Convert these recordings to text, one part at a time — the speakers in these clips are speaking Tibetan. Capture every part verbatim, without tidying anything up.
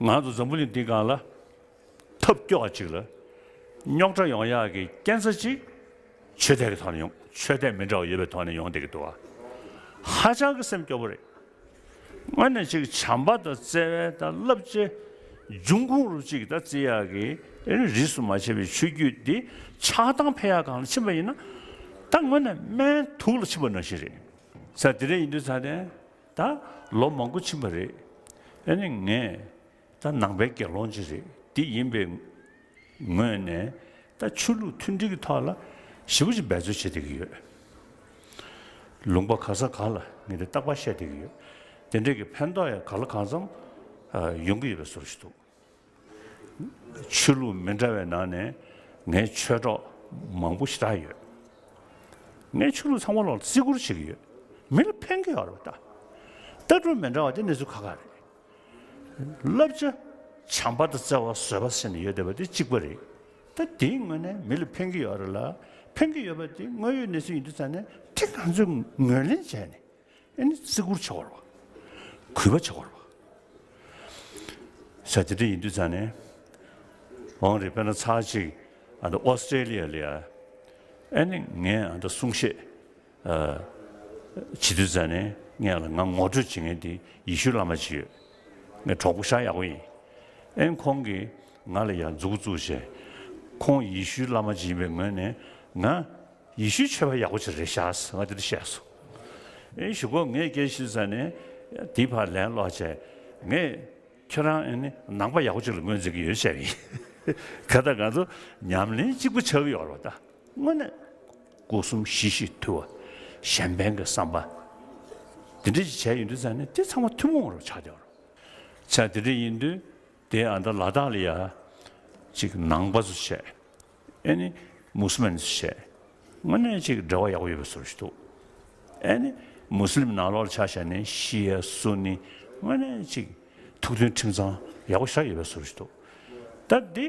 ང་ཚོ་འཛམ་བུ་གླིང་འདི་སྒང་ལ་ཐབས་སྐྱོ་བ་ཅིག་ལ་རྙོག་དྲ་ཡོང་ཡག་གི་རྐྱེན་རྩ་གཅིག་ཆོས་དད་ཀྱི་ཐོག་ནས་ཡོང་། ཆོས་དད་མི་འདྲ་བ་ཡོད་པའི་ཐོག་ནས་ཡོང་བསྡད་ཀྱི་འདུག་བ། ཧ་ཅང་གི་སེམས་སྐྱོ་པོ་རེད། དངོས་གནས་ཅིག་བྱམས་པ་དང་བརྩེ་བའི་དང་བསླབ་བྱའི་འབྱུང་ཁུངས་རུ་ཅིག་ད་བརྩི་ཡག་གི་རིས་སུ་མ་ཆད་པའི་ཆོས་བརྒྱུད་འདི་ཆགས་སྡང་འཕེལ་ཡག་སྒང་ལ་ཕྱིན་པ་ཡིན་ན། ད་དངོས་གནས་སྨན་དུག་ལ་ཕྱིན་པ་ནང་བཞིན་རེད། ས་དེ་འདྲ་ཡིན་དུས་ཙང་ནས་ད་ལོ་མང་པོ་ཕྱིན་པ་རེད། ཨ་ནི་ངས་ད་ནང་པའི་དགེ་སློང་ཅིག་རེད། འདི་ཡིན་པའི་ངོས་ནས་ད་ཆོས་ལུགས་མཐུན་སྒྲིལ་གྱི་ཐོག་ལ་ཞེ་པོ་ཅིག་འབད་རྩོལ་བྱེད་བསྡད་ཀྱི་ཡོད། ལུང་པ་ག་ས་ག་ལ་ངས་འདི་རྟག་པར་བཤད་བསྡད་ཀྱི་ཡོད། དེ་འདྲའི་གི་ཕན་ཐོགས་ཡང་གང་ལ་གང་འཚམ་ཨ་ཡོང་གི་ཡོད་པའི་བཟོ་ཞིག་འདུག། ཆོས་ལུགས་མི་འདྲ་བའི་ནང་ནས་ངའི་ཆོས་གྲོགས་མང་པོ་ཞེ་དྲག་ཡོད། ངའི་ཆོས་ལུགས་ཚང་མ་ལ་བརྩི་བཀུར་བྱེད་ཀྱི་ཡོད། མི་ལ་ཕན་གྱི་ཡོད་རེད་པ། ད་ལྟ་གྲུབ་མི་འདྲ་བ་དེ་གནས་ཚུལ་ཁག་ཁག་རེད། བསླབ་བྱ་བྱམས་པ་དང་བརྩེ་བ་བཟོད་པ་ཟེར་ནས་ཡོད་བསྡད་པ་དེ་གཅིག་པ་རེད། ད་དེའི་ངོས་ནས་མི་ལ་ཕན་གྱི་ཡོད་རེད་ལ། ཕན་གྱི་ཡོད་པ་དེ་དངོས་ཡོད་གནས་ཚུལ་ཡིན་དུས་ཙང་ནས་དེ་ང་ཚོས་ངོས་ལེན་བྱས་ནས། ཨ་ནི་བརྩི་བཀུར་བྱེད་དགོས་རེད་པ། གུས་པ་བྱེད་དགོས་རེད་པ། ས་དེ་འདྲ་ཡིན་དུས་ཙང་ནས། འོང་རེད། དཔེར་ན་ཚར་གཅིག་ཨ་ནི་ཨོ་སི་ཀྲེ་ལི་ཡ་ལ་ཡ། ཨ་ནི་ངས་ཨ་ད་གསུང་བཤད་ཨ་བྱེད་དུས་ཙང་ནས་ངས་ལ་ང་ངོ་སྤྲོད་བྱེད་མཁན་དེ་ཡེ་ཤུ་བླ་མ་ཅིག་ཡོད། ངའི་གྲོགས་པོ་ཤ་ཡག་པོ་ཡིན། ཨ་ནི་ཁོང་གིས་ང་ལ་ཡ་མཛུབ་གུ་བཙུགས་བྱས། ཁོང་ཡེ་ཤུ་བླ་མ་ཅིག་ཡིན་པའི་ངོས་ནས་ང་ཡེ་ཤུའི་ཆོས་པ་ཡག་པོ་ཅིག་རེད་ཤག་ཟེར་ང་དེ་འདྲ་བཤད་སོང་། ཨེ་གཞུག་གུ་ངས་སྐད་ཆ་ཞུས་ཙང་ནས་དེའི་བར་ལན་སློག་བྱས། ངས་ཁྱོད་རང་ཨེ་ནི་ནང་པ་ཡག་པོ་ཅིག་ལ་ངོས་འཛིན་གྱི་ཡོད་བཤད་པ་ཡིན། ག་ད་ང་ཚོ་ཉམས་ལེན་གཅིག་པ་ཆགས་ཀྱི་ཡོད་རེད་པ། ད་དངོས་གནས་སྒོ་གསུམ་ཞི་ཞིང་དུལ་བ། གཞན་ཕན་གྱི་བསམ་པ་དེ་འདྲ་ཅིག་བྱས་ཡོང་དུས་ཙང་ནས་དེ་ཚང་མ་ཐུན་མོང་རུ་ཆགས་བསྡད་པ་རེད། ཆ་དེ་འདྲ་ཡིན་དུས། དེ་ཨ་ད་ལ་དྭགས་ལ་ཡ་ཅིག་ནང་པ་ཚོ་བྱས། ཨེ་ནི་མུ་སི་ལིམ་ཚོ་བྱས། དངོས་གནས་ཅིག་འབྲེལ་བ་ཡག་པོ་ཡོད་པའི་བཟོ་ཞིག་འདུག། ཨེ་ནི་མུ་སི་ལིམ་ནང་ལོགས་ལ་ཆ་བཞག་ནས་ཤི་ཡ་སུ་ནི་དངོས་གནས་ཅིག་ཐུགས་མཐུན་ཁྲིམས་གཙང་ཡག་པོ་ཞེ་དྲག་ཡོད་པའི་བཟོ་ཞིག་འདུག། ད་འདི་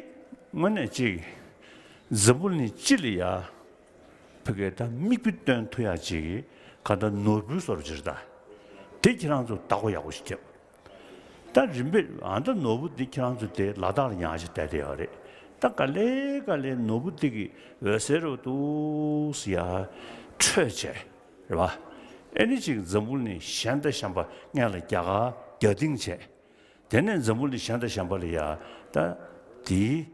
དངོས་གནས་ཅིག་འཛམ་བུ་གླིང་སྤྱི་ལ་ཡ། ཕ་གི་ད་མིག་དཔེ་སྟོན་ཐུབ་ཡག་ཅིག་ག་ད་ནོར་བུའི་བཟོ་འདྲ་ཅིག་རེད་ད། དེ་ཁྱེད་རང་ཚོ་བདག་པོ་ཡག་པོ་ཞིག་རྒྱབ། ད་རིམ་པས་ཨ་ད་ནོར་བུ་འདི་ཁྱེད་རང་ཚོ་དེ་ལ་དྭགས་ལ་ཉར་ཅིག་བསྡད་བསྡད་ཡོད་རེད། ད་ག་ལེ་ག་ལེ་ནོར་བུ་འདི་གི་འོད་ཟེར་རུ་འདུག་སེ་ཡར་འཕྲོས་བྱས་རེད་པ། ཨེ་ནི་ཅིག་འཛམ་བུ་གླིང་གཞན་དང་གཞན་པ་སྔོན་ལ་རྒྱ་གར་རྒྱ་སྟེང་བྱས། དེ་ནས་འཛམ་བུ་གླིང་གཞན་དང་གཞན་པ་ལ་ཡ་ད་དེའི།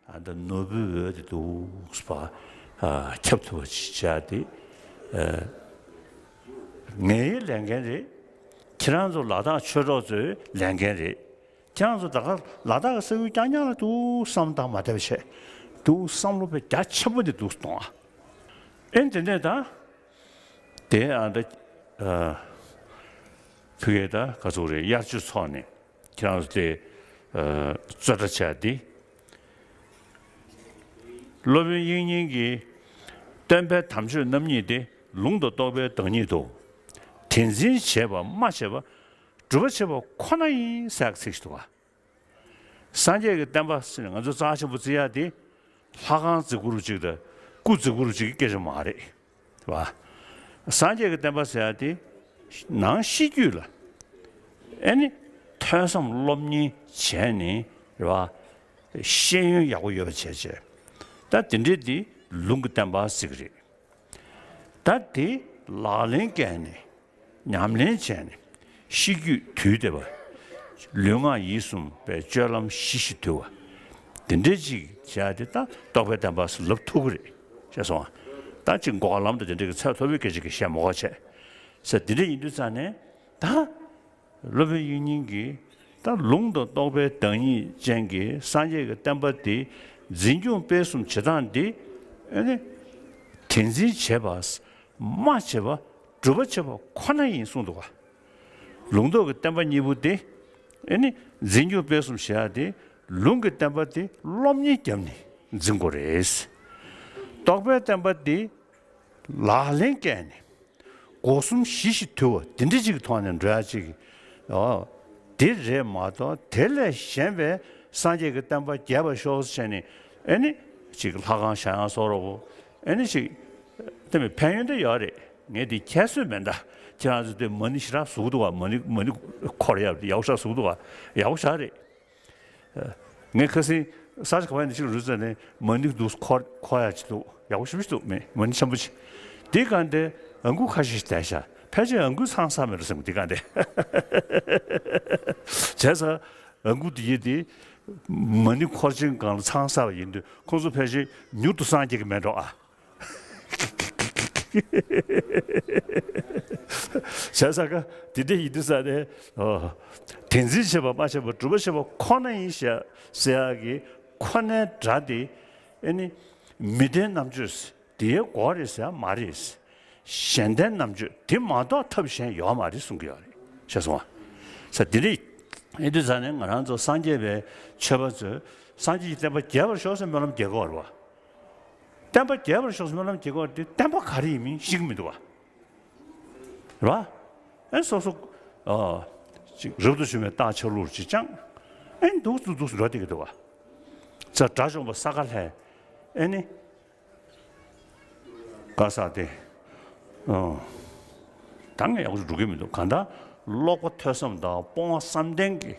ཨ་ད་ནོར་བུའི་འོད་དེ་འདུག་སེ་ཕར་ཨ་ཁྱབ་ཐུབ་པ་ཅིག་བྱས་ཏེ། ཨ་ངའི་ལས་འགན་རེད། ཁྱེད་རང་ཚོ་ལ་དྭགས་ཆོས་གྲོགས་ཚོའི་ལས་འགན་རེད། ཁྱེད་རང་ཚོ་ད་ག་ལ་དྭགས་ཀྱི་ས་ཁུལ་རྐྱང་རྐྱང་ལ་འདུག་བསམ་བློ་བཏང་མ་བསྡད་པ་བྱས། འདུག་བསམ་བློ་དཔེ་རྒྱ་ཆེན་པོ་འདི་འདུག་སེ་གཏོང་ཨ། ཨེ་དེ་ནས་ད་དེ་ཨ་ད་ཨ་ཕ་གི་ད་ག་ཚོད་རེད། དབྱར་ཆོས་ཚོགས་ནས། ཁྱེད་རང་ཚོ་དེ་ཨ་རྩོད་གྲྭ་བྱས་ཏེ། སློབ་དཔོན་དབྱིག་གཉེན་གྱིས། སྟོན་པའི་དམ་ཆོས་རྣམ་གཉིས་ཏེ། ལུང་དང་རྟོགས་པའི་བདག་ཉིད་དོ། དེ་འཛིན་བྱེད་པ་སྨྲ་བྱེད་པ། སྒྲུབ་པ་བྱེད་པ་ཁོ་ན་ཡིན་ཟེར་ཡག་ཚིག་ཞིག་འདུག་ག། སངས་རྒྱས་ཀྱི་བསྟན་པ་ཟེར་ནས་ང་ཚོ་རྩ་ཆེན་པོ་བརྩི་ཡག་དེ། ལྷ་ཁང་བརྩི་དགོས་རེད་ཅིག་དང་སྐུ་བརྩི་དགོས་རེད་ཅིག་གི་སྐད་ཆ་མ་རེད། རེད་པ། སངས་རྒྱས་ཀྱི་བསྟན་པ་ཟེར་ཡག་དེ་ནང་ཤེས་རྒྱུད་ལ་ཨེ་ནི་ཐོས་བསམ་སློབ་གཉེར་བྱས་ནས་རེད་པ། ཤེས་ཡོན་ཡག་པོ་ཡོད་པ་བྱས་བྱས། ད་དེ་འདྲས་དེ་ལུང་གི་བསྟན་པ་ཟེར་གི་རེད། ད་དེ་ལག་ལེན་བཀལ་ནས་ཉམས་ལེན་བྱས་ནས་ཤེས་རྒྱུད་དུལ་བསྡད་པ། ལུས་ངག་ཡིད་གསུམ་པའི་སྤྱོད་ལམ་ཞི་ཞིང་དུལ་བ། དེ་འདྲས་ཅིག་བྱས་ཏེ་ད་རྟོགས་པའི་བསྟན་པ་ཟེར་ལབ་ཐུབ་ཀྱི་རེད། ཤེས་སོང་ང་། ད་ཅིག་འགོག་ལམ་དང་དེ་འདྲས་ཀྱི་ཚད་མཐོ་པོའི་སྐད་ཆ་གི་བཤད་མ་དགོས་བྱས། ཟེར་དེ་འདྲས་ཡིན་དུས་ཙང་ནས་ད། སློབ་དཔོན་དབྱིག་གཉེན་གྱིས་ད་ལུང་དང་རྟོགས་པའི་བདག་ཉིད་ཅན་གྱི་སངས་རྒྱས་ཀྱི་བསྟན་པ་འདི་འཛིན་སྐྱོང་སྤེལ་གསུམ་བྱེད་སྟངས་འདི་ཨེ་ནི་དེ་འཛིན་བྱེད་པ། སྨྲ་བྱེད་པ། སྒྲུབ་པ་བྱེད་པ་ཁོ་ན་ཡིན་གསུངས་འདུག་ག། ལུང་རྟོགས་ཀྱི་བསྟན་པ་གཉིས་པོ་འདི་ཨེ་ནི་འཛིན་སྐྱོང་སྤེལ་གསུམ་བྱེད་ཡག་འདི་ལུང་གི་བསྟན་པ་འདི་སློབ་གཉེར་བརྒྱབ་ནས་འཛིན་དགོས་རེད། རྟོགས་པའི་བསྟན་པ་འདི་ལག་ལེན་བཀལ་ནས། སྒོ་གསུམ་ཞི་ཞིང་དུལ་བ་དེ་འདྲ་ཅིག་གི་ཐོག་ནས་འགྲོ་ཡག་ཅིག་ཨོ། དེ་རེད་མ་གཏོགས་དེ་ལས་གཞན་པའི་སངས་རྒྱས་ཀྱི་བསྟན་པ་རྒྱས་པ་ཤོག་ཟེར་ནས་ཨེ་ནི་ཅིག་ལྷ་ཁང་བཞེངས་ཡག་བཟོ་འདྲ་བོ། ཨེ་ནི་ཅིག་དེ་མིན་ཕན་ཡོན་དེ་ཡོད་རེད། ངས་དེ་ཁྱད་གསོད་མེད་ད། ཁྱེད་རང་ཚོ་དེ་མ་ཎི་ཞེ་དྲག་བཟོ་གི་འདུག་ག། མ་ཎི་མ་ཎི་འཁོར་ཡག་ཡག་པོ་ཞེ་དྲག་བཟོ་གི་འདུག་ག། ཡག་པོ་ཞེ་དྲག་རེད། ངས་ཁ་སང་ས་ཆ་ག་བ་ནས་ཅིག་རུ་ཙ་ནས་མ་ཎི་འདུག་འཁོར་འཁོར་ཡ་ཅིག་འདུག་ཡག་པོ་ཞེ་པོ་ཅིག་འདུག་མེད་མ་ཎི་ཆེན་པོ་ཅིག་དེའི་སྒང་དེ་ཨ་འགུག་ཁ་ཤས་ཤིག་བསྡད་ཤག་ཕལ་ཆེར་ཨ་འགུག་ཚང་ས་མེད་རུ་སེམས་དེའི་སྒང་དེ། བྱས་ཙང་ཨ་འགུག་དེ་ཡིན་དེ་མ་ཎི་འཁོར་ཆེན་སྒང་ལ་ཚང་ས་བ་ཡིན་དུས་ཁོང་ཚོ་ཕལ་ཆེར་མྱུར་དུ་སངས་རྒྱས་ཀྱི་མེད་འགྲོ་ཨ། བྱས་ཙང་ཀ་དེ་འདྲ་ཡིན་དུས་ས་ནས་ཨོ། དེ་འཛིན་བྱེད་པ་མ་བྱས་པ་སྒྲུབ་པ་བྱེད་པ་ཁོ་ན་ཡིན་ཞེས་ཟེར་ཡག་གི་ཁོ་ནའི་སྒྲ་དེ་ཨེ་ནི་མི་ལྡན་རྣམ་དཔྱོད་དེའི་སྒོ་རེད་ཟེར་ཡག་མ་རེད། གཞན་ལྡན་རྣམ་དཔྱོད་དེ་མ་གཏོགས་ཐབས་གཞན་ཡོད་མ་རེད་གསུང་གི་ཡོད་རེད། ཤེས་སོང་ཨ། ས་དེ་འདྲ་ཡིན་དུས་ས་ནས་ང་རང་ཚོ་སངས་རྒྱས་པའི་ཆོས་པ་ཚོས་སངས་རྒྱས་ཀྱི་བསྟན་པ་རྒྱས་པར་ཤོག་ཟེར་སྨོན་ལམ་རྒྱག་གི་ཡོད་རེད་བ། བསྟན་པ་རྒྱས་པར་ཤོག་ཟེར་སྨོན་ལམ་རྒྱག་གི་ཡོད་རེད་དེ་བསྟན་པ་ག་རེ་ཡིན་མིན་ཤེས་ཀྱི་མི་འདུག་བ། རེད་བ། ཨེ་སོ་སོ་ཨ་ཅིག་རབ་ཏུ་བྱུང་བའི་རྟགས་ཆ་ལུགས་ཅིག་ཅང་ཨེ་འདུག་འདུག་འདུག་འགྲོ་བསྡད་ཀྱི་འདུག་བ། ཙ་དགྲ་བཅོམ་པ་ས་ག་ལྷས་ཨེ་ནི། ག་ས་དེ། ཨོ། ད་ངས་ཡག་པོ་ཞིག་སྒྲུབ་ཀྱི་མི་འདུག་གང་ལྟར་ཀློག་པ་ཐོས་བསམ་དང་སྤོང་བ་བསམ་གཏན་གྱི་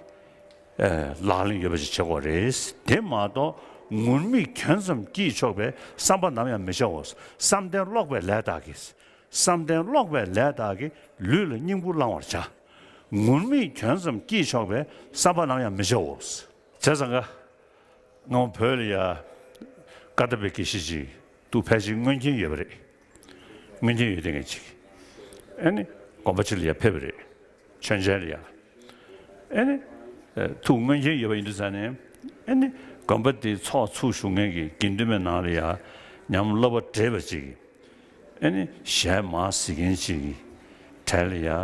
ཨེ་ལག་ལེན་ཡོད་པ་ཞིག་བྱེད་དགོས་རེད། དེ་མ་གཏོགས་ངུར་སྨྲིག་གྱོན་ཙམ་གྱིས་ཆོག་པའི་བསམ་པ་ནམ་ཡང་མི་བྱའོ། བསམ་གཏན་ཀློག་པའི་ལས་དག་གིས། བསམ་གཏན་ཀློག་པའི་ལས་དག་གིས་ལུས་ལ་སྙིང་པོ་བླང་བར་བྱ། ངུར་སྨྲིག་གྱོན་ཙམ་གྱིས་ཆོག་པའི་བསམ་པ་ནམ་ཡང་མི་བྱའོ། བྱས་ཙང་ཀ་སྔ་མོ་བོད་ལ་ཡ་ཀ་དག་པའི་དགེ་བཤེས་ཅིག་ཏུ་ཕལ་ཆེར་མངོན་མཁྱེན་ཡོད་པ་རེད། མངོན་མཁྱེན་ཡོད་དེ་ངས་ཅིག་ཨ་ནི་དགོན་པ་ཅིག་ལ་ཡ་ཕེབས་པ་རེད། མཆོད་མཇལ་ལ་ཡ། ཨ་ནི་ཐུགས་མངོན་མཁྱེན་ཡོད་པ་ཡིན་དུས་ཙང་ནས་ཨ་ནི་དགོན་པ་དེའི་ཚོགས་ཚུགས་བཞུགས་མཁན་གྱི་དགེ་འདུན་པའི་ནང་ལ་ཡ་ཉམས་བསླབ་པ་བགྲེས་པ་ཅིག་ཨེ་ནི་ཞལ་མར་གཟིགས་མཁན་ཅིག་གི་གྲལ་ལ་ཡ།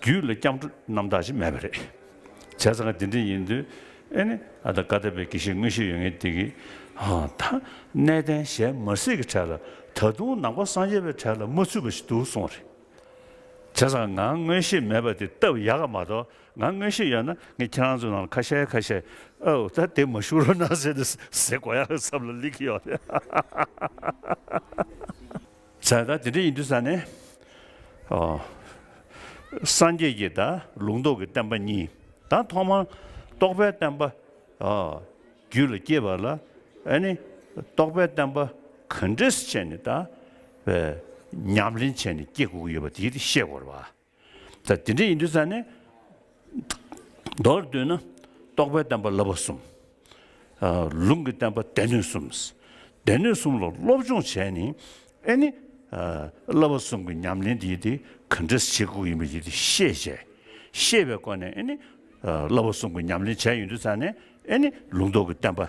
རྒྱུད་ལ་སྐྱབས་འགྲོ་རྣམ་དག་ཅིག་མེད་པ་རེད། བྱས་ཙང་དེ་འདྲ་ཡིན་དུས་ཨེ་ནི་ཨ་ད་ཀ་དག་པའི་དགེ་བཤེས་མངོན་ཤེས་ཡོད་མཁན་དེ་གིས་ཨ་ད་གནས་བརྟན་ཞལ་མར་གཟིགས་ཀྱི་གྲལ་ལ་ད་དུང་ནང་པ་སངས་རྒྱས་པའི་གྲལ་ལ་མ་ཚུད་པ་ཞིག་འདུག་གསུངས་པ་རེད། བྱས་ཙང་ང་མངོན་ཤེས་མེད་པ་དེ་སྟབས་ཡག་ག་མ་གཏོགས། ང་མངོན་ཤེས་ཡོད་ན་ངས་ཁྱེད་རང་ཚོའི་ནང་ལ་ཁ་ཤས་ཁ་ཤས་ཨོ་ད་དེ་མ་ཞུ་རོགས་གནང་ཟེར་ཏེ་ཟེར་དགོས་ཡག་བསམ་ལ་སླེབས་ཀྱི་ཡོད་རེད། བྱས་ད་དེ་འདྲ་ཡིན་དུས་ཙང་ནས་ཨོ་སངས་རྒྱས་ཀྱི་ད་ལུང་རྟོགས་ཀྱི་བསྟན་པ་གཉིས། ད་ཐོག་མར་རྟོགས་པའི་བསྟན་པ་ཨོ་རྒྱུད་ལ་སྐྱེས་པ་ལ་ཨ་ནི་རྟོགས་པའི་བསྟན་པ་ག་འདྲས་བྱས་ནས་ད་ཉམས་ལེན་བྱས་ནས་སྐྱེ་དགོས་ཀྱི་ཡོད་པ་དེ་དེ་ཤེས་དགོས་རེད་བ། ད་དེ་འདྲ་ཡིན་དུས་ཙང་ནས་མདོར་བསྡུས་ན་རྟོགས་པའི་བསྟན་པ་བསླབ་པ་གསུམ། ཨ་ལུང་གི་བསྟན་པ་སྡེ་སྣོད་གསུམ། སྡེ་སྣོད་གསུམ་ལ་སློབ་སྦྱོང་བྱས་ནས་ཨེ་ནི་ཨ་བསླབ་པ་གསུམ་གྱི་ཉམས་ལེན་དེ་དེ་ག་འདྲ་བྱེད་དགོས་ཡིན་པ་དེ་དེ་ཤེས་བྱས། ཤེས་པའི་སྒོ་ནས་ཨེ་ནི་ཨ་བསླབ་པ་གསུམ་གྱི་ཉམས་ལེན་བྱས་ཡོང་དུས་ཙང་ནས་ཨེ་ནི་ལུང་རྟོགས་ཀྱི་བསྟན་པ།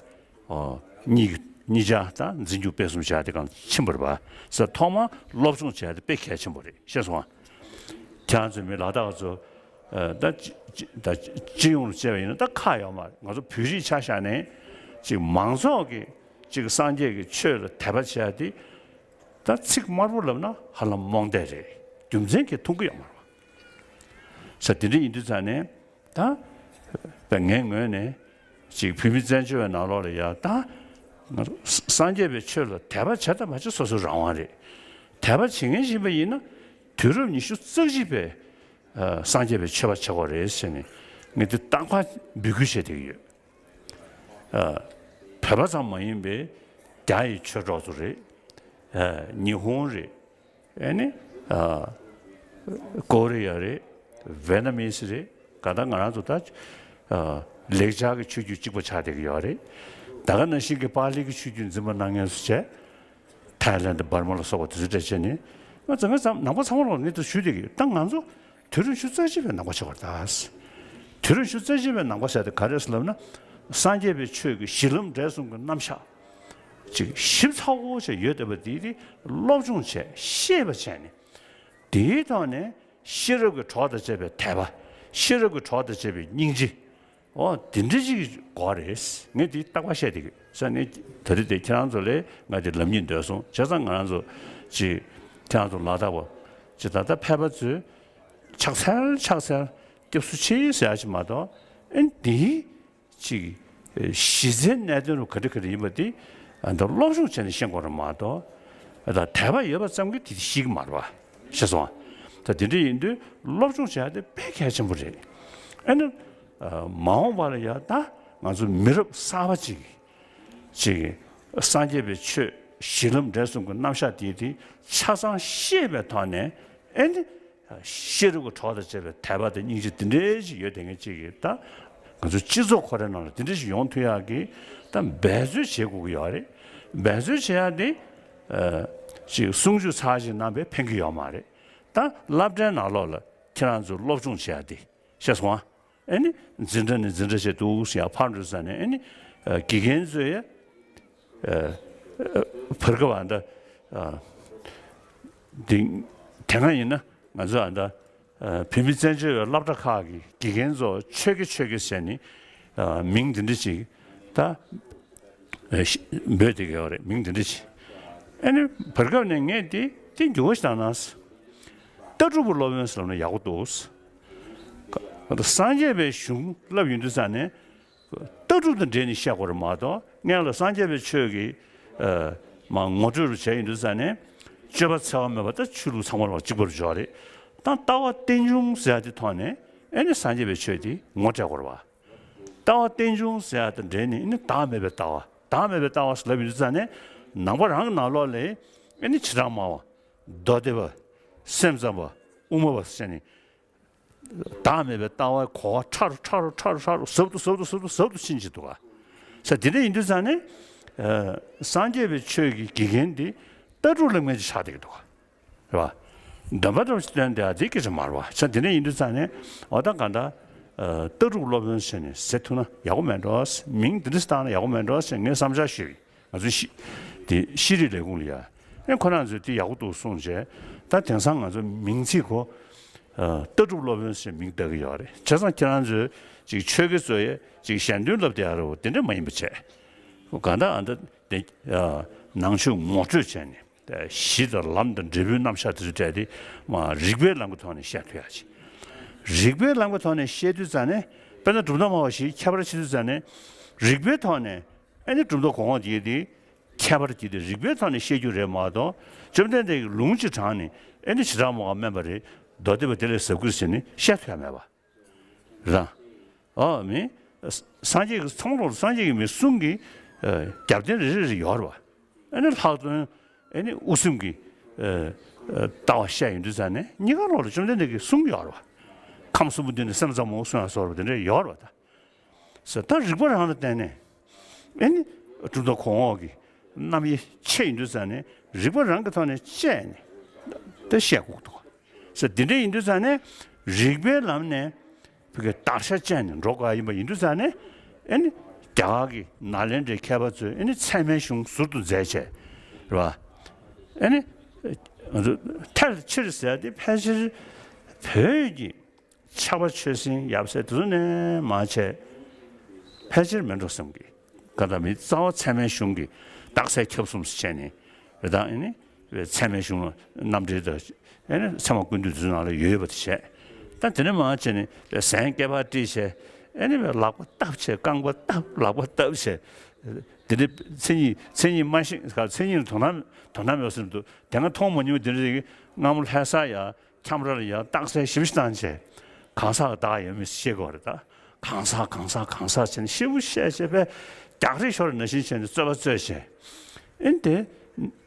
ཨོ། གཉིས་གཉིས་ཆ་དང་འཛིན་སྐྱོང་སྤེལ་གསུམ་བྱ་དེ་གང་ཕྱིན་པ་རེད་པ། ས་ཐོག་མར་སློབ་སྦྱོང་བྱ་དེ་དཔེ་གལ་ཆེན་པོ་རེད་ཤེས་སོང་ཨ། ཁྱེད་རང་ཚོ་མི་ལ་དྭགས་ཚོ་ཨ་ད་ཅི་ཅི་ད་སྤྱི་ཡོངས་ལ་བྱས་པ་ཡིན་ན་ད་ཁག་ཡོད་མ་རེད། ང་ཚོ་བོད་རིགས་ཆ་བཞག་ནས་ཅིག་མང་ཚོགས་ཀྱི་ཅིག་སངས་རྒྱས་ཀྱི་ཆོས་ལ་དད་པ་བྱ་དེ་ད་ཚིག་དམར་པོ་ལབ་ན་ཧ་ལམ་རྨོངས་དད་རེད། རྒྱུ་མཚན་གྱིས་མཐོང་གི་ཡོད་མ་རེད་པ། ས་དེ་འདྲ་ཡིན་དུས་ཙང་ནས། ད་པའི་ངའི་ངོས་ནས་ཅིག་བོད་མི་བཙན་བྱོལ་བའི་ནང་ལོགས་ལ་ཡ་ད་ང་ཚོ་སངས་རྒྱས་པའི་ཆོས་ལ་དད་པ་བྱ་དང་མ་བྱ་སོ་སོའི་རང་དབང་རེད། དད་པ་བྱེད་མཁན་ཞིག་ཡིན་པ་ཡིན་ན་དུས་རབས་ཉི་ཤུ་རྩ་གཅིག་པའི་ཨ་སངས་རྒྱས་པའི་ཆོས་པ་བྱེད་དགོས་རེད་ཟེར་ནས་ངས་འདི་རྟག་པར་འབོད་སྐུལ་བྱས་བསྡད་ཀྱི་ཡོད། ཨ་བོད་པ་ཙམ་མ་ཡིན་པའི་རྒྱ་ཡི་ཆོས་གྲོགས་ཚོ་རེད། ཨ་ཉི་ཧོང་རེད། ཨེ་ནི། ཨ་ཀོ་རི་ཡ་རེད། ཝེ་ན་མི་སི་རེད། ག་ད་ང་རང་ཚོ་ད། ཨ་ལེགས་སྦྱར་གྱི་ཆོས་བརྒྱུད་གཅིག་པ་ཆགས་བསྡད་ཀྱི་ཡོད་རེད། ད་ག་ནང་བཞིན་གྱི་པཱ་ལི་གི་ཆོས་བརྒྱུད་འཛིན་པ་གནང་མཁན་སུ་བྱས། ཐའི་ལེན་ཌི་འབར་མ་ལ་སོགས་པ་དེ་ཚོ་འདྲ་བྱས་ནས། ང་ཚོ་ང་ཚོ་ནང་པ་ཚང་མ་ལོག་ངས་དེ་ཞུས་བསྡད་ཀྱི་ཡོད། ད་ང་ཚོ་དུས་རབས་ཉི་ཤུ་རྩ་གཅིག་པའི་ནང་པ་ཆགས་པ་རེད་ད། དུས་རབས་ཉི་ཤུ་རྩ་གཅིག་པའི་ནང་པ་ཟེར་དེ་ག་རེ་ཟེར་ལབ་ན། སངས་རྒྱས་པའི་ཆོས་ཀྱི་གཞི་ལམ་འབྲས་གསུམ་གྱི་རྣམ་གཞག་ཅིག་ཞིབ་ཚགས་པོ་ཞིག་ཡོད་བསྡད་པ་དེ་དེ་སློབ་སྦྱོང་བྱས་ཤེས་པ་བྱས་ནས། དེའི་ཐོག་ནས་ཤེས་རབ་ཀྱི་གྲོགས་དང་བཅས་པའི་དད་པ། ཤེས་རབ་ཀྱི་གྲོགས་དང་བཅས་པའི་སྙིང་རྗེ། འོ་དེ་འདྲ་ཅིག་དགོས་རེད། ངས་དེ་རྟག་པར་བཤད་བསྡད་ཀྱི་ཡོད། ས་ནས་ད་རེས་དེ་ཁྱེད་རང་ཚོ་ལས་ང་དེ་ལབ་སྙིང་འདོད་སོང་། བྱས་ཙང་ང་རང་ཚོ་ཅིག་ཁྱེད་རང་ཚོ་ལ་དྭགས་པ་ཅིག་ད་ལྟ་ཕལ་པ་ཚོས་ཕྱག་འཚལ་ཕྱག་འཚལ་སྐྱབས་སུ་མཆི་ཟེར་ཡ་ཅིག་མ་གཏོགས། ཨེ་འདི། ཅིག་གཞི་རྩའི་གནད་དོན་རུ་ག་འདྲ་ག་འདྲ་ཡིན་པ་དེ་ཨ་ད་སློབ་སྦྱོང་བྱས་ནས་ཤེས་དགོས་རེད་མ་གཏོགས། ཨ་ད་དད་པ་ཡོད་པ་ཙམ་གྱིས་དེ་ཤེས་ཀྱི་མ་རེད་པ། ཤེས་སོང་ཨ། ད་དེ་འདྲ་ཡིན་དུས་སློབ་སྦྱོང་བྱས་ཏེ་དཔེ་གལ་ཆེན་པོ་རེད། ཨ་ནི་ཨ་མ་འོངས་པ་ལ་ཡ་ད་ ང་ཚོ་མི་རབས་གསར་པ་ཅིག་གིས་ཅིག་སངས་རྒྱས་པའི་ཆོས་གཞི་ལམ་འབྲས་གསུམ་གྱི་རྣམ་གཞག་དེ་དེ་ཆ་ཚང་ཤེས་པའི་ཐོག་ནས། ཨེ་ནི། ཤེས་རབ་ཀྱི་གྲོགས་དང་བཅས་པའི་དད་པ་དང་སྙིང་རྗེ་འདི་འདྲའི་ཞིག་ཡོད་བསྡད་མཁན་ཅིག་གིས། ད་ང་ཚོའི་སྤྱི་ཚོགས་ཁོ་རའི་ནང་ལ་འདི་འདྲའི་ཞིག་ཡོང་ཐུབ་ཡག་གི་ད་འབད་རྩོལ་བྱེད་དགོས་ཀྱི་ཡོད་རེད། འབད་རྩོལ་བྱེད་ཡག་འདི་ཅིག་གསུང་ཆོས་ཚར་ཞིག་གནང་བས་ཕན་གྱི་ཡོད་མ་རེད། ད་སློབ་གྲྭའི་ནང་ལོགས་ལ་ཁྱེད་རང་ཚོས་སློབ་སྦྱོང་བྱེད་ཡག་འདི་ཤེས་སོང་ཨ། ཨེ་ནི་འཛིན་གྲྭ་ནས་འཛིན་གྲྭ་བྱས་འདུག་ཟེར་ཡག་ཕར་འགྲོ་ས་ནས། ཨེ་ནི་དགེ་རྒན་ཚོས་ཡ་བར་སྐབས་ཨ་ད་འདི་དེ་སྔ་ཡིན་ན་ང་ཚོ་ཨ་ད་བོད་མི་བཙན་བྱོལ་བའི་སློབ་གྲྭ་ཁག་གི་དགེ་རྒན་ཚོ་ཆོས་དགེ་ཆོས་དགེ་ཟེར་ནས་མིང་འདི་འདྲ་ཅིག་ད་འབོད་བསྡད་ཀྱི་ཡོད་རེད། མིང་འདི་འདྲ་ཅིག་ཨེ་ནི་བར་སྐབས་ནས་ངས་འདི་འདི་འགྱུར་བ་ཞིག་བཏང་ན། ལྟ་གྲུབ་སློབ་དཔོན་ཟེར་ན་ཡག་པོ་འདུག་སངས་རྒྱས་པའི་གཞུང་བསླབ་ཡོང་དུས་ཙ་ནས། ལྟ་གྲུབ་དང་འབྲེལ་ནས་བཤད་དགོས་རེད་མ་གཏོགས། སྔོན་ལ་སངས་རྒྱས་པའི་ཆོས་ཀྱི་ཨ་མ་ངོ་སྤྲོད་རུ་བྱས་ཡོང་དུས་ཙ་ནས། སྤྱོད་པ་འཚེ་བ་མེད་པ་ད་ཆོས་ལུགས་ཚང་མ་ལ་གཅིག་པ་རུ་འཇོག་རེད། ད་ལྟ་བ་རྟེན་འབྱུང་ཟེར་ཡག་དེ་ཐོག་ནས་ཨེ་ནི་སངས་རྒྱས་པའི་ཆོས་དེ་ངོ་སྤྲད་དགོས་རེད་བ། ལྟ་བ་རྟེན་འབྱུང་ཟེར་ཡག་དང་འབྲེལ་ནས་ཨེ་ནི་བདག་མེད་པའི་ལྟ་བ། བདག་མེད་པའི་ལྟ་བ་ཟེར་ལབ་ཡོང་དུས་ཙ་ནས། ནང་པ་རང་གི་ནང་ལོགས་ལ་ཨེ་ནི་བྱེ་བྲག་སྨྲ་བ། མདོ་སྡེ་པ། སེམས་ཙམ་པ། དབུ་མ་པ་ཟེར་ནས། བདག་མེད་པའི་ལྟ་བའི་གོ་བ་ཕྲ་རུ་ཕྲ་རུ་ཕྲ་རུ་ཕྲ་རུ་ཟབ་ཏུ་ཟབ་ཏུ་ཟབ་ཏུ་ཟབ་ཏུ་ཕྱིན་གྱི་འདུག་ག་ས་དེ་འདྲ་ཡིན་དུས་ཙང་ནས། ཨ་སངས་རྒྱས་པའི་ཆོས་ཀྱི་དགེ་རྒན་འདི་ལྟ་གྲུབ་ལ་ངེས་ཀྱི་ཆགས་བསྡད་ཀྱི་འདུག་ག་རེད་བ། འདོན་པ་འདྲ་བ་ཞིག་བཏོན་བསྡད་ཡ་དེ་སྐད་ཆ་མ་རེད་བ། ས་དེ་འདྲ་ཡིན་དུས་ཙང་ནས། འོ་ད་ག་འདྲ་ཨ་ལྟ་གྲུབ་སློབ་དཔོན་ཟེར་ནས་ཟེར་ཐུབ་ན་ཡག་པོ་མེད་འགྲོ། མིང་འདི་འདྲ་ཞིག་བཏགས་ན་ཡག་པོ་མེད་འགྲོ་ཟེར་ངས་བསམ་འཆར་ཞུས་ཡིན། ང་ཚོའི་ཤེས་དེ་ཤེས་རིག་ལས་ཁུངས་ལ་ཡ། ཨེ་ཁོ་རང་ཚོས་དེ་ཡག་པོ་འདུག་གསུངས་བྱས། ད་དེང་སང་ང་ཚོ་མིང་ཚིག་གོ། ཨ་ལྟ་གྲུབ་སློབ་དཔོན་ཟེར་མིང་བཏགས་ཀྱི་ཡོད་རེད། བྱས་ཙང་ཁྱེད་རང་ཚོས་ཅིག་ཆོས་དགེ་ཚོ་ཡས་ཅིག་ཞལ་འདོན་ལབ་བསྡད་ཡ་རེད་བ། དེ་འདྲ་མ་ཡིན་པ་བྱས། གང་ལྟར་ཨ་ད་དེ་ཨ་ནང་ཆོས་ངོ་སྤྲོད་བྱས་ནས། གཞི་དང་ལམ་དང་འབྲས་བུའི་རྣམ་གཞག་དེ་ཚོ་སྤྲད་དེ། མ་རིགས་པའི་ལམ་གྱི་ཐོག་ནས་བཤད་ཐུབ་ཡ་ཅིག་རིགས་པའི་ལམ་གྱི་ཐོག་ནས་བཤད་དུས་ཙང་ནས། དཔེར་ན་གྲུབ་མཐའ་སྨྲ་བ་བཞིའི་ཁྱད་པར་ཕྱེ་དུས་ཙང་ནས། རིགས་པའི་ཐོག་ནས་ཨེ་ནི་གྲུབ་མཐའ་གོང་འོག་དེ་དེ་ཁྱད་པར་གྱིས་དེ་རིགས་པའི་ཐོག་ནས་བཤད་རྒྱུ་རེད་མ་གཏོགས། བཅོམ་ལྡན་འདས་ཀྱིས་ལུང་གཅིག་དྲངས་ནས་ཨེ་ནི་བྱེ་བྲག་སྨྲ་བ་དམན་པ་རེད། མདོ་སྡེ་པ་དེ་ལས་ཟབ་དགོས་ཟེར་ནས་བཤད་ཐུབ་ཡ་མེད་པ་རེད། ཨོ་མི། སངས་རྒྱས་ཀྱི་ཚོགས་ལོག་སངས་རྒྱས་ཀྱི་མི་གསུང་གི་ཨ་རྒྱབ་རྟེན་རེ་རེ་རེ་ཡོད་རེད་བ། ཨ་ནི་ལྷག་དོན་ཨ་ནི་དབུ་སེམས་ཀྱི་ཨ་ཨ་ལྟ་བ་བཤད་ཡོང་དུས་ཙང་ནས། གཉིས་ཀ་ལོག་ལ་བཅོམ་ལྡན་འདས་ཀྱིས་གསུང་གི་ཡོད་རེད་བ། ཁམས་གསུམ་པོ་འདི་ནི་སེམས་ཙམ་མོ་གསུང་ཡ་སོགས་པ་དེ་འདྲ་ཡོད་རེད་བ། ད་ས་ད་རིགས་པ་རང་ལ་བརྟེན་ནས་ཨ་ནི་གྲུབ་མཐའ་གོང་འོག་གི་རྣམ་དབྱེ་ཕྱེ་ཡོང་དུས་ཙང་ནས། རིགས་པ་རང་གི་ཐོག་ནས་དཔྱད་ནས་ད་བཤད་དགོས་འདུག་ས་འདི་འདྲ་ཡིན་དུས་ཙང་ནས། རིགས་པའི་ལམ་ནས་བོད་ཀྱི་བརྡར་ཤ་བཅད་ནས་འགྲོ་དགོས་ཡིན་པ་ཡིན་དུས་ཙང་ནས། ཨེ་ནི་རྒྱ་གར་གྱི་ནཱ་ལེནྡྲའི་མཁས་པ་ཚོས་ཨེ་ནི་ཚད་མའི་གཞུང་ཟུར་དུ་མཛད་བྱས་རེད་བ། ཨེ་ནི་ང་ཚོ་ཐལ་ཕྱིར་ཟེར་ཏེ་ཕལ་ཆེར་བོད་ཀྱི་ཕྱྭ་པ་ཆོས་སྲིད་ཡབ་སྲས་དེ་ཚོ་ནས་མར་བྱས་ཕལ་ཆེར་མེད་འགྲོ་བསམ་གི། ག་ད་མི་རྩ་བ་ཚད་མའི་གཞུང་གི་རྟགས་གསལ་ཁྱབ་གསུམ་ཟེར་བྱས་ནས་རེད། ད་ཨེ་ནི་ཚད་མའི་གཞུང་ལ་རྣམ་འགྲེལ་དང་། ཨེ་ནི་ཚད་མ་ཀུན་བཏུས་དེ་ཚོ་ནང་ལ་ཡོད་པ་དེ་བྱས། ད་དེ་ནས་མར་བྱས་ནས་གཟན་སྐེད་པར་དཀྲིས་བྱས། ཨེ་ནི་ལག་པ་བཏབ་བྱས། རྐང་པ་བཏབ། ལག་པ་བཏབ་བྱས། དེ་འདྲའི་མཚན་ཉིད་མཚན་ཉིད་མ་ཤེས། མཚན་ཉིད་ལ་དོ་སྣང་དོ་སྣང་མེད་པ་ཟེར་འདུག་དེ་སྔ་མཐོང་མ་མྱོང་། དེ་འདྲ་ཞིག་སྔ་མོ་ལྷ་ས་ཡ་ཁྱམས་ར་ལ་ཡ་རྟགས་གསལ་ཞིབ་ཞིབ་བཏང་བྱས། གང་ཟག་བདག་ཡོད་མེད་ཤེས་དགོས་རེད། ད་གང་ཟག་གང་ཟག་གང་ཟག་བྱས་ནས་ཤེས་བུ་ཤེས་བྱས་པས། རྒྱག་རེས་ཤོར་ནང་བཞིན་བྱས་ནས་རྩོད་པ་རྩོད་བྱས། ཨེ་ནི་དེ་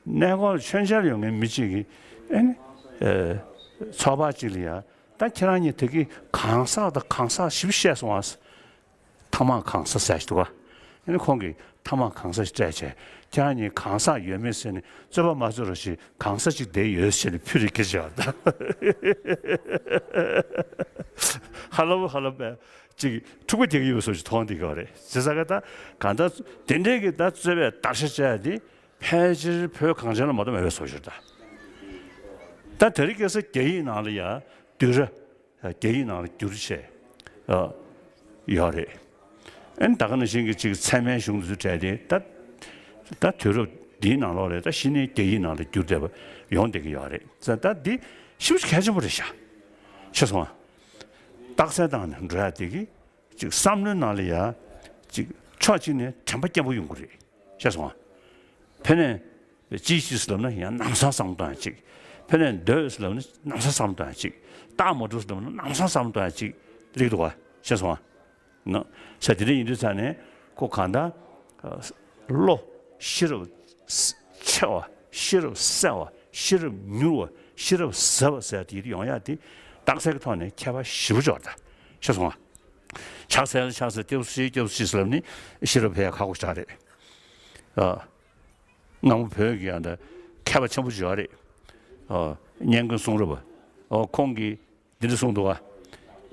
གནས་སྐོར་མཆོད་མཇལ་ཡོང་མཁན་མི་གཅིག་གིས་ཨེ་ནི་ཨེ་ཚོགས་པ་གཅིག་ལ་ཡ། ད་ཁྱེད་རང་གཉིས་ད་གིན་གང་ཟག་དང་གང་ཟག་ཞིབ་བཤད་སོང་ཨ། ཐ་མག་གང་ཟག་ཟེར་ཞིག་འདུག་ག་ཨ་ནི་ཁོང་གིས་ཐ་མག་གང་ཟག་ཞིག་སྤྲད་བྱས། ཁྱེད་རང་གཉིས་གང་ཟག་ཡོད་མེད་ཟེར་ནས་རྩོད་པ་མ་རྩོད་རོགས་ཞེས། གང་ཟག་ཅིག་བསྡད་ཡོད་ཟེར་ནས་ཕུད་རེ་ཁྱེར་བྱས་པ་དང་། ཧ་ལབ་ཧ་ལབ་པས་ཅིག་འཁྲུག་པ་རྒྱག་གི་ཡོད་པའི་བཟོ་ཞིག་མཐོང་བསྡད་ཀྱི་ཡོད་རེད། བྱས་ཙང་ཀ་ད་གང་ལྟར་དེ་འདྲའི་གི་ད་རྩོད་པའི་བརྡར་ཤ་བཅད་ཡ་དེ་ཕལ་ཆེར་བོད་གངས་ཅན་ལ་མ་གཏོགས་མེད་པའི་བཟོ་ཞིག་རེད་ད། ད་དེ་རིང་ཁ་སང་རྒྱ་ཡིག་ནང་ལ་ཡ་དུས་རབས། རྒྱ་ཡིག་ནང་ལ་བསྒྱུར་བྱས་ཨ་ཡོད་རེད། ཨ་ནི་ད་ག་ནང་བཞིན་གྱི་ཅིག་ཚད་མའི་གཞུང་དེ་ཚོ་སྤྲད་དེ། ད་ད་དུས་རབས་འདིའི་ནང་ལོགས་ལ་ད་གཞི་ནས་རྒྱ་ཡིག་ནང་ལ་བསྒྱུར་བསྡད་པ་ཡོང་བསྡད་ཀྱི་ཡོད་རེད། ད་ད་འདི་ཞེ་པོ་ཅིག་གལ་ཆེན་པོ་རེད་ཤག་ཤེས་སོང་ང་། རྟགས་གསལ་བཏང་ནས་འགྲོ་ཡ་དེ་གི་ཅིག་བསམ་བློའི་ནང་ལ་ཡ་ཅིག་ཕྱོགས་གཅིག་ནས་དྲན་པ་སྐྱེན་པོ་ཡོང་གི་རེད། ཤེས་སོང་ང་། ཕ་ནས་ཅི་ཞིག་ལབ་ན་ཡང་ནམ་སང་བསམ་བཏང་ཡ་ཅིག་ཕ་ནས་སྡོད་ལབ་ན་ནམ་སང་བསམ་བཏང་ཡ་ཅིག་རྟགས་མ་གྲུབ་ལབ་ན་ནམ་སང་བསམ་བཏང་ཡ་ཅིག་སླེབས་འདུག་ག་ཤེས་སོང་ང་། ནོ། ས་དེ་འདྲ་ཡིན་དུས་ཙང་ནས་ཁོ་གང་ལྟར་བློ་ཤེས་རབ་ཆེ་བ། ཤེས་རབ་གསལ་བ། ཤེས་རབ་མྱུར་བ། ཤེས་རབ་ཟབ་པ་ཟེར་དེ་ཡོང་ཡག་དེ་རྟགས་གསལ་གྱི་ཐོག་ནས་ཁྱད་པར་ཞེ་པོ་ཅིག་ཡོད་རེད་ད། ཤེས་སོང་ང་། ཕྱག་འཚལ་ཕྱག་འཚལ་སྐྱབས་སུ་མཆི་སྐྱབས་སུ་མཆི་ཟེར་ལབ་ནི་ཤེས་རབ་འཕེལ་ཡག་ཁག་པོ་ཞེ་དྲག་རེད། ཨ། སྔ་མོ་བོད་ཀྱི་ཡང་ད་མཁས་པ་ཆེན་པོ་ཞིག་ཡོད་རེད། ཨ། སྙན་ལྒང་གསུང་རབ། ཨོ། ཁོང་གིས་འདི་འདྲ་གསུངས་འདུག་ག།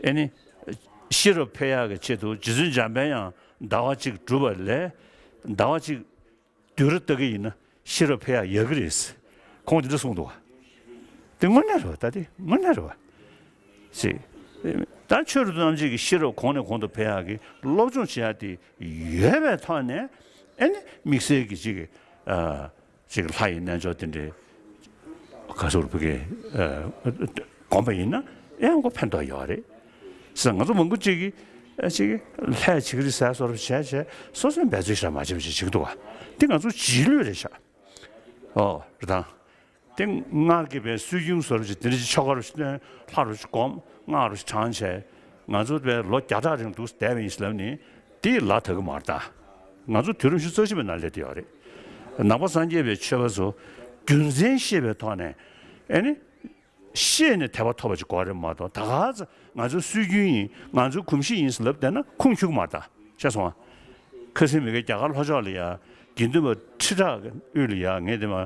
ཨེ་ནི། ཤེས་རབ་འཕེལ་ཡག་གི་ཆེད་དུ་རྗེ་བཙུན་འཇམ་དཔལ་དབྱངས་ཟླ་བ་གཅིག་བསྒྲུབས་པ་ལས། ཟླ་བ་གཅིག་དུས་རབས་ལྟ་གི་ཡིན་ན་ཤེས་རབ་འཕེལ་ཡག་ཡག་གི་རེད། ཁོང་འདི་འདྲ་གསུངས་འདུག་ག། དེ་དངོས་གནས་རེད་པ། ད་དེ་དངོས་གནས་རེད་པ། ཅེས། ད་ཆོས་རབ་ཏུ་རྣམ་འབྱེད་ཀྱི་ཤེས་རབ་གོང་ནས་གོང་དུ་འཕེལ་ཡག་གི་སློབ་སྦྱོང་བྱེད་ཡག་དེ་ཡོད་པའི་ཐོག་ནས། ཨེ་ནི་དམིགས་བསལ་གྱི་ཅིག་ཨ། ཅིག་ལྷ་ཡི་རྣལ་འབྱོར་དེ་འདྲའི་ག་ཟེར་བུ་གའི་ཨ། སྒོམ་པ་ཡིན་ན་ཡང་ཁོ་ཕན་ཐོགས་ཡོད་རེད། ས་ང་ཚོ་མང་པོ་ཅིག་གིས་ཨ། ཅིག་ལྷས་བྱེད་ཀྱི་རེད་ཟེར་བཟོ་འདྲ་བྱས་བྱས་སོ་སོའི་འབད་རྩོལ་ཞེ་དྲག་མ་བྱེད་པ་ཅིག་བྱེད་ཀྱི་འདུག་ག། དེ་ང་ཚོ་རྗེས་ལུས་རེད་ཤག། ཨོ། རེད་དང་། དེ་སྔར་གྱི་བའི་སྲོལ་རྒྱུན་བཟོ་འདྲ་ཅིག་དེ་འདྲ་ཅིག་ཆོ་ག་རུ་ཞིག་བཏོན། ལྷ་རུ་ཞིག་སྒོམ། སྔགས་རུ་ཞིག་བགྲངས་བྱས། ང་ཚོ་བའི་ལོ་བརྒྱ་ཕྲག་རིང་འདུག་བསྡད་པ་ཡིན་ཟེར་ལབ་ནི་དེ་ལ་དག་གི་མ་རེད་ད། ང་ཚོ་དུས་རབས་ཉི་ཤུ་རྩ་གཅིག་པའི་ནང་སླེབས་བསྡད་ཡོད་རེད། ནང་པ་སངས་རྒྱས་པའི་ཆོས་པ་ཚོ་རྒྱུ་མཚན་ཤེས་པའི་ཐོག་ནས། ཨེ་ནི། ཤེས་ནས་དད་པ་ཐོབ་པ་ཅིག་དགོས་རེད་མ་གཏོགས། ད་ག་ཚོད་ང་ཚོའི་སྲོལ་རྒྱུན་ཡིན། ང་ཚོའི་གོམས་གཤིས་ཡིན་ཟེར་ལབ་བསྡད་ན་ཁུངས་འཁྱོལ་གི་མ་རེད་ད། ཤེས་སོང་ང་། ཁ་སང་མི་དགེ་རྒྱ་གར་ལྷོ་ཕྱོགས་ལ་ཡ་དགེ་འདུན་པ་ཁྲི་ཕྲག་གི་དབུས་ལ་ཡ་ངས་དེ་མ་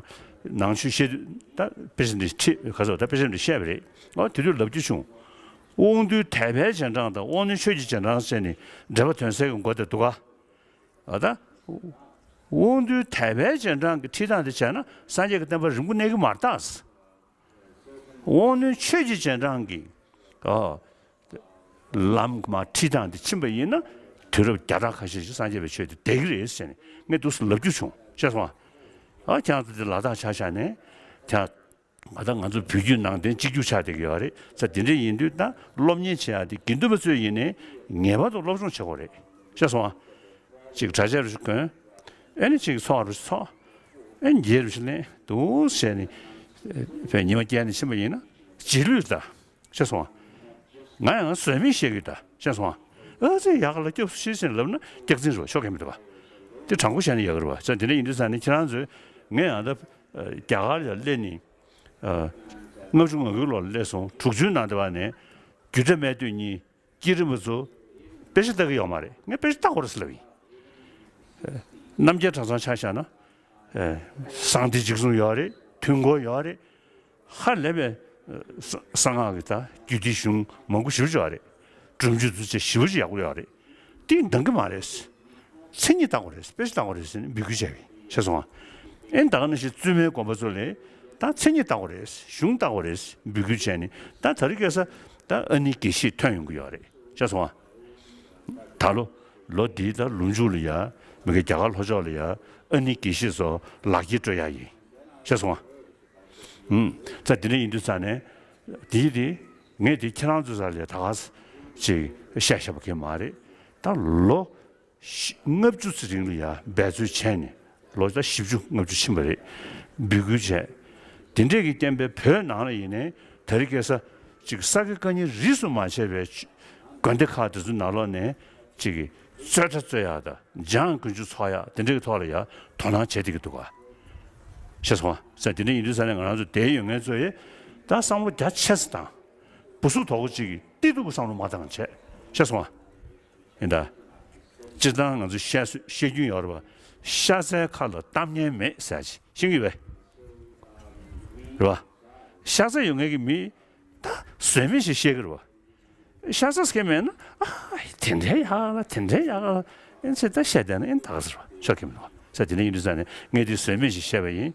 ནང་ཆོས་བཤད་དུས། ད་དཔེ་ཆ་འདི་ཁྲིད་ག་ཚོད་ད་དཔེ་ཆ་འདི་བཤད་པ་རེད། ཨོ། དེ་དུས་ལབ་རྒྱུ་བྱུང་། དབང་རྟུལ་དད་པའི་རྗེས་འབྲང་དང་དབང་རྣོན་ཆོས་ཀྱི་རྗེས་འབྲང་ཟེར་ནས་འགྲེལ་པ་དོན་གསལ་གྱི་མགོ་དེ་འདུག་ག། ཨ། ད་དབང་རྟུལ་དད་པའི་རྗེས་འབྲང་གི་ཁྲིད་སྟངས་དེ་བྱས་ན་སངས་རྒྱས་ཀྱི་བསྟན་པ་རིང་པོ་གནས་ཀྱི་མ་རེད་ད། དབང་རྣོན་ཆོས་ཀྱི་རྗེས་འབྲང་གི། ཨོ། ལམ་མ་ཁྲིད་སྟངས་དེ་ཕྱིན་པ་ཡིན་ན་དུས་རབས་བརྒྱ་ཕྲག་ཁ་ཤས་ཤིག་སངས་རྒྱས་པའི་ཆོས་དེ་བསྡད་ཀྱི་རེད་ཟེར་ནས་ངས་འདུག་སེ་ལབ་རྒྱུ་བྱུང་། ཤེས་སོང་ང་། ཨ། ཁྱེད་རང་ཚོ་དེ་ལ་དྭགས་ཆ་བཞག་ནས་ད་ང་ད་ང་ཚོ་བོད་བརྒྱུད་ནང་བསྟན་གཅིག་གྱུར་ཆགས་བསྡད་ཀྱི་ཡོད་རེད། ས་དེ་འདྲ་ཡིན་དུས་ད་སློབ་གཉེར་བྱེད་ཡག་དེ་དགེ་འདུན་པ་ཚོས་ཡིན་ནའི་ངེས་པར་དུ་སློབ་སྦྱོང་བྱེད་དགོས་རེད། ཤེས་སོང་ང་། ཅིག་གྲྭ་ཆས་རུ་ཞིག་གོན། ཨེ་ནི་ཅིག་ཚོགས་རུ་ཞིག་ཚོགས། ཨེ་ནི་རྗེས་རུ་ཞིག་ལེན་འདུག་ཟེར་ནས་བས་ཉི་མ་བསྐྱལ་ནས་ཕྱིན་པ་ཡིན་ན་རྗེས་ལུས་ད། ཤེས་སོང་ང་། ང་ཡང་ཟོལ་མེད་བཤད་ཀྱི་ད། ཤེས་སོང་ང་། ཨ་ཙི་ཡག་ག་ལ་སྐྱབས་སུ་མཆི་ཟེར་ལབ་ན་སྐྱག་རྫུན་རེད་བ། ཆོ་ག་མི་འདུག་བ། དེ་དྲང་པོ་བཤད་ན་ཡག་གི་རེད་བ། ས་དེ་འདྲ་ཡིན་དུས་ས་ནི་ཁྱེད་རང་ཚོས་ངས་ཡང་ད་རྒྱ་གར་ལ་སླེབས་ནས། ཨ། ལྔ་བཅུ་ང་དགུའི་ལོར་སླེབས་སོང་། དྲུག་ཅུའི་ནང་དེ་བ་ནས་རྒྱུད་གྲྭ་སྨད་སྟོད་གཉིས། བསྐྱེད་རིམ་པ་ཚོ་དཔེ་ཆ་ལྟ་གི་ཡོད་མ་རེད། ངས་དཔེ་ཆ་ལྟ་དགོས་རེད་ཟེར་ལབ་ཡིན། རྣམ་རྒྱལ་གྲྭ་ཚང་ཆ་བཞག་ན། གསང་བདེ་འཇིགས་གསུམ་ཡོད་རེད། དུས་འཁོར་ཡོད་རེད། ཧ་ལས་པའི་གསང་སྔགས་ཀྱི་ད་རྒྱུད་སྡེ་གཞུང་མང་པོ་ཞེ་པོ་ཅིག་ཡོད་རེད། སྒྲུབ་བརྒྱུད་ཚུལ་ཆ་ཞེ་པོ་ཅིག་ཡག་པོ་ཡོད་རེད། དེ་འདང་གི་མ་རེད། མཚན་ཉིད་ལྟ་དགོས་རེད། དཔེ་ཆ་ལྟ་དགོས་རེད་ཟེར་ནས་འབོད་སྐུལ་བྱས་པ་ཡིན། ཤེས་སོང་ང་། ཨེ་ད་ག་ནང་བཞིན་བཙུན་མའི་དགོན་པ་ཚོ་ལ་ད་མཚན་ཉིད་ལྟ་དགོས་རེད། གཞུང་ལྟ་དགོས་རེད། འབོད་སྐུལ་བྱས་ནས་ད་ད་རེས་ཁ་སང་ད་ཨ་ནེ་དགེ་བཤེས་ཐོན་ཡོང་གི་ཡོད་རེད། ཤེས་སོང་ང་། ད་ལོ་ལོ་འདིའི་ད་ལོ་མཇུག་ལ་ཡ་མི་དགེ་རྒྱ་གར་ལྷོ་ཕྱོགས་ལ་ཡ་ཨ་ནེ་དགེ་བཤེས་ཚོ་ལག་འཁྱེར་སྤྲོད་ཡག་ཡིན། ཤེས་སོང་ང་། ཨུམ། ད་དེ་འདྲ་ཡིན་དུས་ཙང་ནས་དེའི་དེ་ངས་དེ་ཁྱེད་རང་ཚོ་ས་ལ་ད་ག་ཅིག་བཤད་བཤད་པ་གི་མ་རེད། ད་ལོ་ལྔ་བཅུ་ཙམ་རིང་ལ་ཡ་འབད་རྩོལ་བྱས་ནས་ལོ་ད་བཞི་བཅུ་ལྔ་བཅུ་ཕྱིན་པ་རེད། འབོད་སྐུལ་བྱས། དེ་འདྲས་ཀྱི་རྐྱེན་པས་བོད་ནང་ལ་ཡིན་ནའི་ད་རེས་ཁ་སང་ཅིག་ས་དགེ་བཀའ་རྙིང་རིས་སུ་མ་ཆད་པའི་དགོན་སྡེ་ཁག་དེ་ཚོའི་ནང་ལོགས་ནས་ཅིག་རྩོད་གྲྭ་རྩོད་ཡག་དང་། འཇང་དགུན་ཆོས་ཚོགས་ཡག་དེ་འདྲའི་ཐོག་ལ་ཡ་དོ་སྣང་བྱེད་བསྡད་ཀྱི་འདུག་ག། ཤེས་སོང་ང་། ས་དེ་འདྲ་ཡིན་དུས་ས་ནས་ང་རང་ཚོ་དེ་ཡོད་མཁན་ཚོ་ཡིས་ད་བསམ་བློ་རྒྱ་ཆེ་ཙམ་བཏང་། སྦུ་སུབ་དོག་པོ་ཅིག་གིས་གཏི་ཐུག་གི་བསམ་བློ་མ་བཏང་བྱས། ཤེས་སོང་ང་། ཡིན་ད། སྤྱིར་བཏང་ང་ཚོ་བཤད་སྲོལ་བཤད་རྒྱུན་ཡོད་རེད་པ། ཤ་ཚའི་ཁ་ལ་གཏམ་ངན་མེད་ཟེར་ཅིག་ཤེས་ཀྱི་ཡོད་པས། རེད་པ། ཤ་ཚ་ཡོད་མཁན་གྱི་མི་ད་ཟོལ་མེད་ཞིག་བཤད་ཀྱི་རེད་པ། ཤ་ཚ་ཟེར་མཁན་མེད་ན། ཨ། དེ་འདྲའི་ཡག་ལ་དེ་འདྲའི་ཡག་ལ། ཨེ་ཚེ་ད་བཤད་བསྡད་ན་ཨེ་ད་ག་ཟེར་བ་ཆོག་གི་མི་འདུག་པ། ས་དེ་འདྲ་ཡིན་དུས་ས་ནས་ངས་དེ་ཟོལ་མེད་ཞིག་བཤད་པ་ཡིན།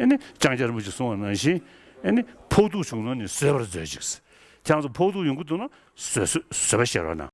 ཨེ་ནི་ལྕང་སྐྱ་རིན་པོ་ཆེས་གསུངས་པ་ནང་བཞིན། ཨེ་ནི་ཕོག་ཐུག་བྱུང་ན་ནི་བཟོད་པར་མཛོད་ཅིག། ཁྱེད་རང་ཚོ་ཕོག་ཐུག་ཡོང་གི་འདུག་ན་བཟོད་བཟོད་བཟོད་པ་བཞེས་རོགས་གནང་